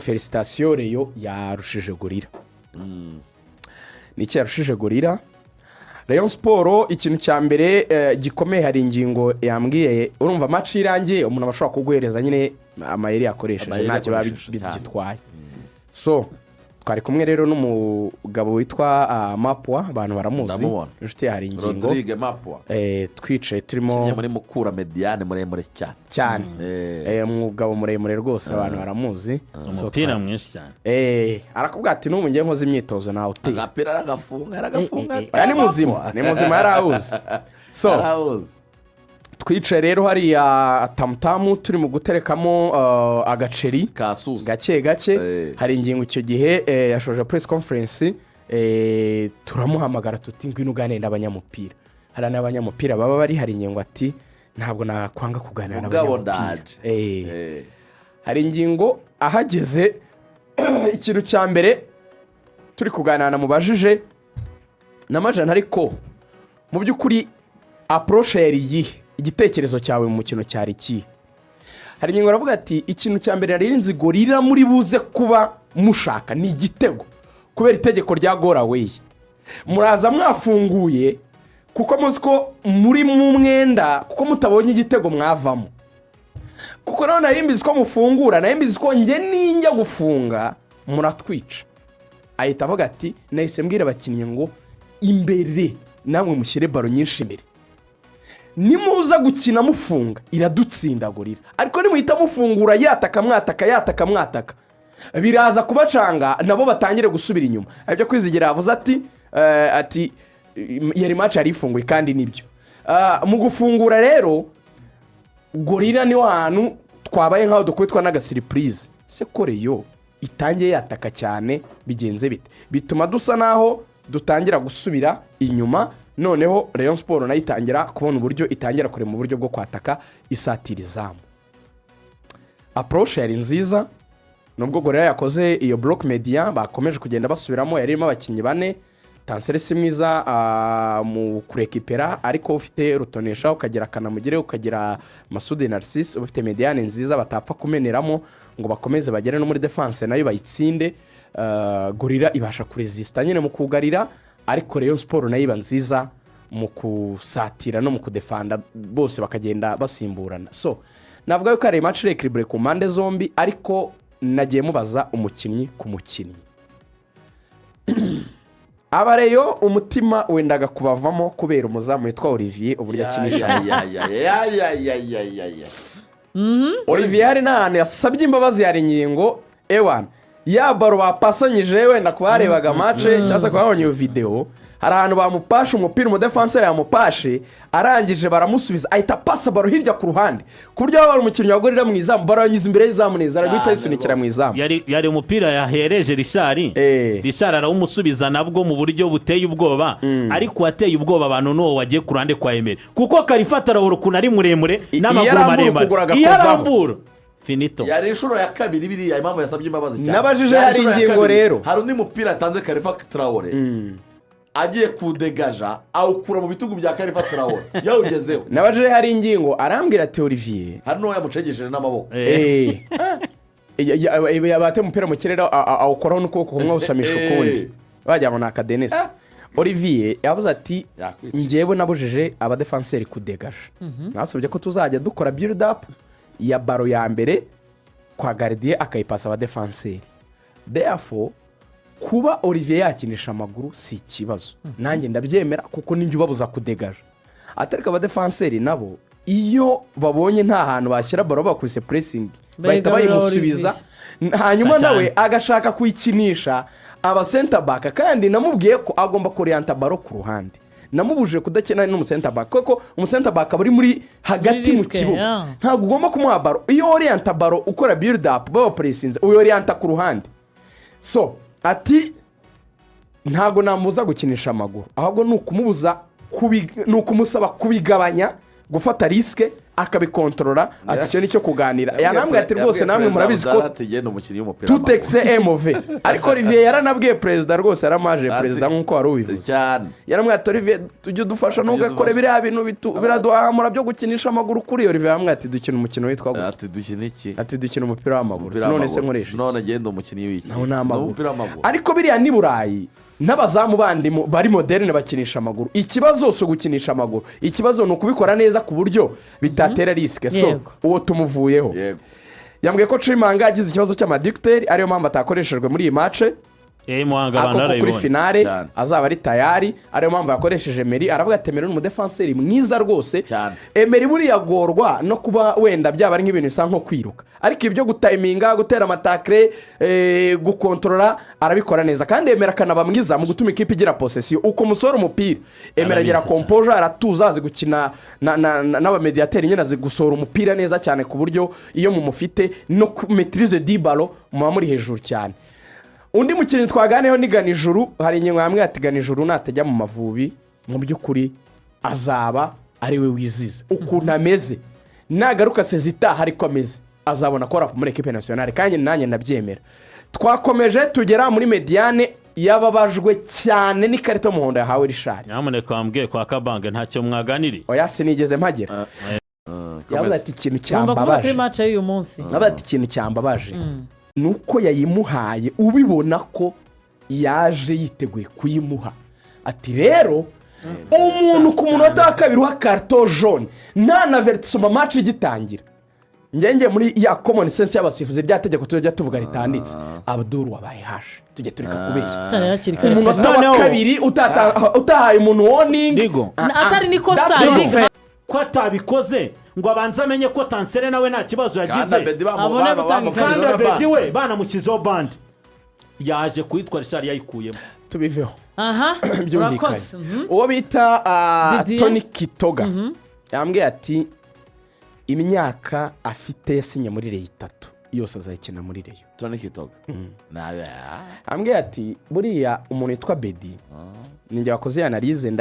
Félicitations, Rayon yarushije Gorilla. Ni iki yarushije Gorilla? Rayon Sports, ikintu cya mbere gikomeye, hari ingingo yambwiye. Urumva, match irangiye, umuntu aba ashobora kuguhereza nyine amayeri yakoresheje. Amayeri Ntacyo biba yakoresheje cyane. bigitwaye. So twari kumwe rero n'umugabo witwa Mapua, abantu baramuzi. Ndamubona. Inshuti ya hari ingingo. Rodrigue Mapua. Twicaye turimo. Kimwe muri Mukura, médian muremure cyane. Cyane. Umugabo muremure rwose, abantu baramuzi. So, Umupira mwinshi cyane. Arakubwira ati: "N'ubu ngiye nkoze imyitozo nawe uteye." Agapira aragafunga, aragafunga. Oya, ni muzima, ni muzima, yarawuzi. So Yarawuzi. twicaye rero hariya Tamutamu, turi mu guterekamo agaceri. Kasusa. Gake gake. Hari ingingo icyo gihe yashoje press conference, turamuhamagara tuti: "Ngwino uganire n'abanyamupira." Hari n'abanyamupira baba bari. Hari ingingo ati: "Ntabwo nakwanga kuganira Mugabo n'abanyamupira." ndaje. Hari ingingo ahageze, ikintu cya mbere turi kuganira namubajije n'amajana: "Ariko mu by'ukuri approche yari iyihe? Igitekerezo cyawe mu mukino cyari ikihe?" Hari ingingo aravuga ati: "Ikintu cya mbere nari nzi Gorilla muri buze kuba mushaka ni igitego, kubera itegeko rya goal away. Muraza mwafunguye kuko muzi ko muri mu mwenda, kuko mutabonye igitego mwavamo. Kuko nawe nari mbizi ko mufungura, nari mbizi ko njye ninjya gufunga muratwica." Ahita avuga ati: "Nahise mbwira abakinnyi ngo imbere namwe mushyire ballon nyinshi imbere. Nimuza gukina mufunga iradutsinda Gorilla, ariko nimuhita mufungura yataka, mwataka, yataka, mwataka, biraza kubacanga, nabo batangire gusubira inyuma." Ibyo Kwizigira yavuze ati yari match yari ifunguye, kandi nibyo. Mu gufungura rero, Gorilla niho hantu twabaye nk'aho dukubitwa n'agasurprise. Se ko Rayon itangiye yataka cyane, bigenze bite? Bituma dusa naho dutangira gusubira inyuma. Noneho Rayon Sports nayo itangira kubona uburyo, itangira kurema uburyo bwo kwataka isatira izamu. Approche yari nziza, nubwo Gorilla yakoze iyo bloc médian bakomeje kugenda basubiramo, yari irimo abakinnyi bane. Tanseri si mwiza mu kurekipera, ariko ufite Rutonesha, ukagira Kanamugire, ukagira Masudi Narcisse, uba ufite médiane nziza batapfa kumeneramo ngo bakomeze bagere no muri défense nayo bayitsinde. Gorilla ibasha kurezisita nyine mu kugarira, ariko Rayon Sports nayo iba nziza mu kusatira no mu kudefanda, bose bakagenda basimburana. So navuga yuko ari match équilibrée ku mpande zombi, ariko nagiye mubaza umukinnyi ku mukinnyi. Abareyo umutima wendaga kubavamo kubera umuzamu witwa Olivier, uburyo akinisha. Ya, ya, ya, ya, ya, ya, ya, ya. Olivier hari n'ahantu yasabye imbabazi, yari ingingo ewana ya ballon bapasanyije. Wenda ku barebaga match cyangwa se ku babonye iyo videwo, hari ahantu bamupashe umupira, umudefanseri yamupashe, arangije baramusubiza, ahita apasa ballon hirya ku ruhande, ku buryo waba umukinnyi wa Gorilla mu izamu, ballon yanyuze imbere y'izamu neza, arahita ayisunikira mu izamu. Yari umupira yahereje Richard. Richard arawumusubiza nabwo mu buryo buteye ubwoba, ariko uwateye ubwoba abantu n'uwo wagiye ku ruhande kwa Emeri, kuko Karifata arabura ukuntu ari muremure Iyo n'amaguru arambura maremare. ukuguru Iyo agakozaho. arambura, finito. Yari inshuro ya kabiri biriya, impamvu yasabye imbabazi cyane. Nabajije Yari hari inshuro ya ingingo kabiri. rero. Hari undi mupira yatanze Karifa Traore agiye kudegaja, awukura mu bitugu bya Karifa Traore yawugezeho. Nabajije hari ingingo, arambwira ati: "Olivier." Hari n'uwo yamucegesheje n'amaboko. Bate umupira mu kirere, awukoraho n'ukuboko kumwe, awusamisha ukundi, wagira ngo ni akadenesi. Olivier yavuze ati: Yakwica. "Njyewe nabujije abadefanseri kudegaja, nasabye ko tuzajya dukora build up ya ballon ya mbere kwa gardien, akayipasa abadefanseri. Therefore kuba Olivier yakinisha amaguru si ikibazo, nanjye ndabyemera kuko ninjye ubabuza kudegaja. Atariko abadefanseri nabo iyo babonye nta hantu bashyira ballon, bakubise pressing, bahita Bayigarurira. bayimusubiza, hanyuma Cyane. nawe agashaka kuyikinisha aba center back. Kandi namubwiye ko agomba kuriyanta ballon ku ruhande. Namubujije kudakina n'umu center back, kuko umu center back aba ari muri hagati mu Risque, kibuga. Ntabwo ugomba kumuha ballon. Iyo oriyanta ballon ukora build up, babapuresinze, uyoriyanta ku ruhande." So ati: "Ntabwo namubuza gukinisha amaguru, ahubwo ni ukumubuza ni ukumusaba kubigabanya, gufata risque." Akabikontorora, ati icyo ni cyo kuganira. Yanambwiye ati rwose namwe murabizi ko Tugenda umukinnyi w'umupira tutekise emove. Ariko Olivier yaranabwiye perezida rwose, yaramaje Ati- perezida nk'uko wari ubivuze. Cyane. Yaramubwiye ati: "Olivier, tujye udufasha, ntugakore udufasha. biriya bintu biraduhahamura byo gukinisha amaguru." Kuri Olivier yaramubwiye ati: "Dukina umukino witwa gute?" Ati: "Dukina iki?" Ati: "Dukina umupira w'amaguru." Umupira "None se w'amaguru. nkoresha iki?" None genda umukinnyi w'iki? Nawo ni amaguru. Umupira w'amaguru. Ariko biriya ni Burayi, n'abazamu bandi bari moderne bakinisha amaguru. Ikibazo si ugukinisha amaguru, ikibazo ni ukubikora neza ku buryo bitatera risque. So uwo tumuvuyeho. Yambwiye ko Cimanga yagize ikibazo cy'ama adducteurs, ariyo mpamvu atakoreshejwe muri iyi match. Muhanga abantu Ariko ko kuri barayibonye. finale Cyane. azaba ari tayari, ariyo mpamvu yakoresheje Emery. Aravuga ati: "Emery ni umudefanseri mwiza rwose." Cyane. Emery buriya agorwa no kuba wenda byaba ari nk'ibintu bisa nko kwiruka, ariko ibyo gutayiminga, gutera ama tackle, gukontorora, arabikora neza. Kandi Emery akanaba mwiza mu gutuma ikipe igira possession. Uko musohora umupira, Emery agira Arabizi cyane. composure, aratuza, azi gukina n'abamediyateri nyine, azi gusohora umupira neza cyane, ku buryo iyo mumufite no maîtrise du ballon muba muri hejuru cyane. Undi mukinnyi twaganiyeho ni Ganijuru. Hari ingingo yambwiye ati: "Ganijuru natajya mu Mavubi, mu by'ukuri azaba ari we wizize ukuntu ameze. Nagaruka sezitaha ariko ameze, azabona akora muri équipe nationale." Kandi nanjye ndabyemera. Twakomeje tugera muri médiane. Yababajwe cyane n'ikarita y'umuhondo yahawe Richard. Nyamuneka wambwiye kwa Kabange ntacyo mwaganiriye? Oya, sinigeze mpagera. Yavuze ati: "Ikintu Ugomba kuvuga kuri cyambabaje" match y'uyu munsi. Yavuze ati: "Ikintu cyambabaje ni uko yayimuhaye ubibona ko yaje yiteguye kuyimuha." Ati: "Rero umuntu ku munota wa kabiri wa carton jaune, nta na avertissement, match igitangira, ngenge muri ya common sense y'abasifuzi, rya tegeko tujya tuvuga ritanditse, Abdul wabaye hashe, tujye tureka kubeshya." Cyane hakiri kare. Umunota wa kabiri utahaye umuntu warning. Ndigo. Atari n'ikosa. That's Riga. unfair. Ko atabikoze ngo abanze amenye ko Tansere nawe nta kibazo Kandi yagize. Abedi Abone gutanga Kandi ikarita. Abedi we banamushyizeho bande, yaje kuyitwa Richard yayikuyemo. Tubiveho. Aha. Byumvikanye. Urakoze. Uwo bita Didier. Tony Kitoga yambwiye ati: "Imyaka afite yasinye muri Rayon itatu yose azayikina muri Rayon." Tony Kitoga nabe. Yambwiye ati: "Buriya umuntu witwa Bedi ninjye wakoze analyse."